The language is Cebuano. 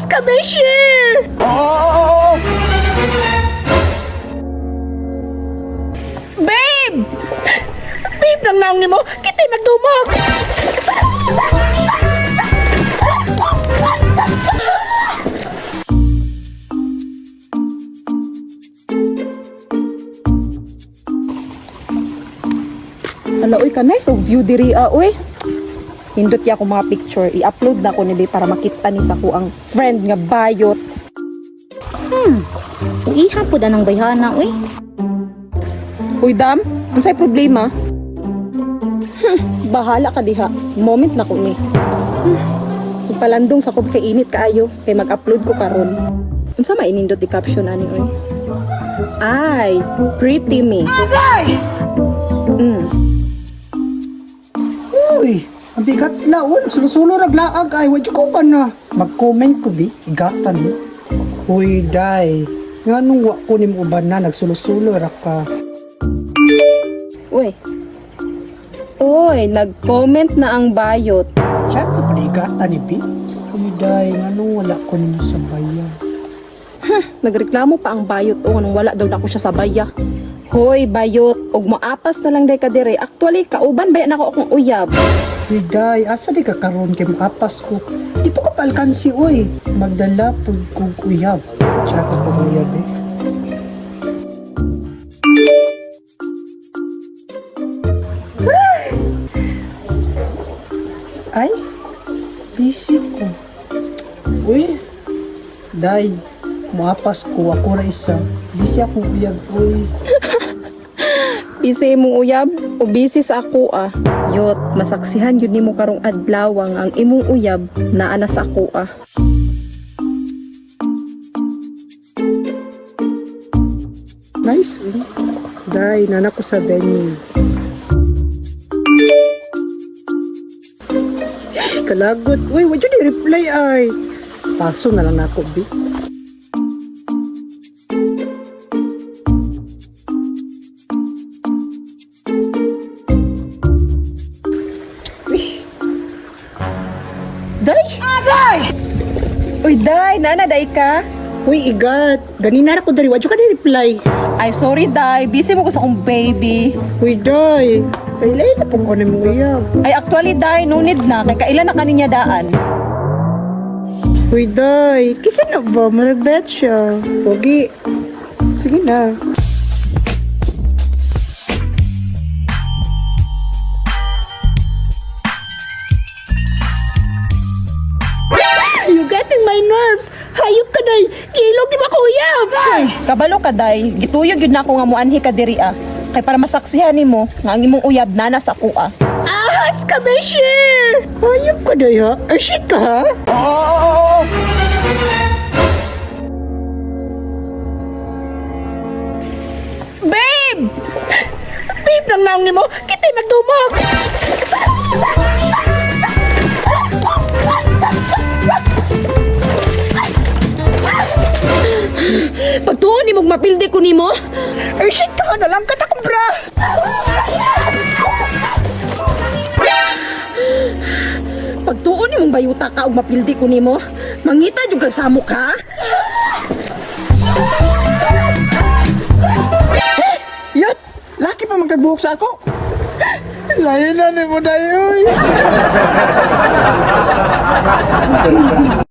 Ahas ka, beshi! Oo! Babe! Babe, nang naong nimo, kita'y magdumog! Hala, uy, ka nice og view diri ah, uy. Hindot ya ako mga picture. I-upload na ko ni Bay para makita ni sa ko ang friend nga bayot. Uiha pud anang bayhana uy. Uy, dam, unsay problema? Bahala ka diha. Moment na ko ni. Palandong sa kub kay init kaayo kay mag-upload ko karon. Unsa may inindot di caption ani oy? Ay, pretty me. Uy, ang bigat laon. Sulo-sulo naglaag ay wadyo ko pa na. Mag-comment ko bi, igatan mo. Uy, day. Nga nung wa ko nimo uban na, nagsulo-sulo ra ka. Uy. Uy, nag-comment na ang bayot. Chat ko pala igatan ni bi. Uy, day, nga nung wala ko nimo sa bayan. Nagreklamo pa ang bayot o nung wala daw nako siya sa baya. Hoy, bayot, og moapas na lang day ka dire. Actually, kauban baya nako akong uyab. Uy, day, asa di ka karon kay maapas ko. Di po ka paalkansi, uy. Magdala pud kog uyab. Chat ko uyab eh. Ay, busy ko. Uy, day, muapas ko. Ako ra isa. Busy akong uyab, uy. Busy imong uyab o busy sa ako ah. Yot, masaksihan yun nimo karong adlawang ang imong uyab naa na sa ako ah. Nice. Eh. Day, nana ko sa venue. Kalagot. Uy, why you di reply ay? Paso na lang nako, bi. Day! Agay! Uy, day, nana day ka? Uy, igat. Ganina ra ko dari. Why you ka di reply? Ay, sorry day, busy mo ko sa akong baby. Uy, day. Kailay na po ko na mong uyab. Ay, actually day, no need na kay kailan na kaninya daan. Uy, day. Kisa na ba? Maragbet siya. Pogi. Sige na. You getting my nerves! Hayop ka, day! Kilog di ba kuya? Kabalo ka day, gituyog yun na ako nga muanhi ka diri ah. Kay para masaksihan nimo nga ang imong uyab nana sa ako ah. Ahas ka, beshi! Hayop ka, day, ha? Ay, shit ka, ha? Babe! Babe, nang naong nimo, kita'y magdumog! Pagtuon nimo mapildi ko nimo. Ay, shit ka na lang katakong bra! Pagtuon nimong bayuta ka og mapildi ko nimo. Mangita jud kag samok ha. Yat! Laki pa magkabuhok sa ako! Lain na ni mo, day, uy!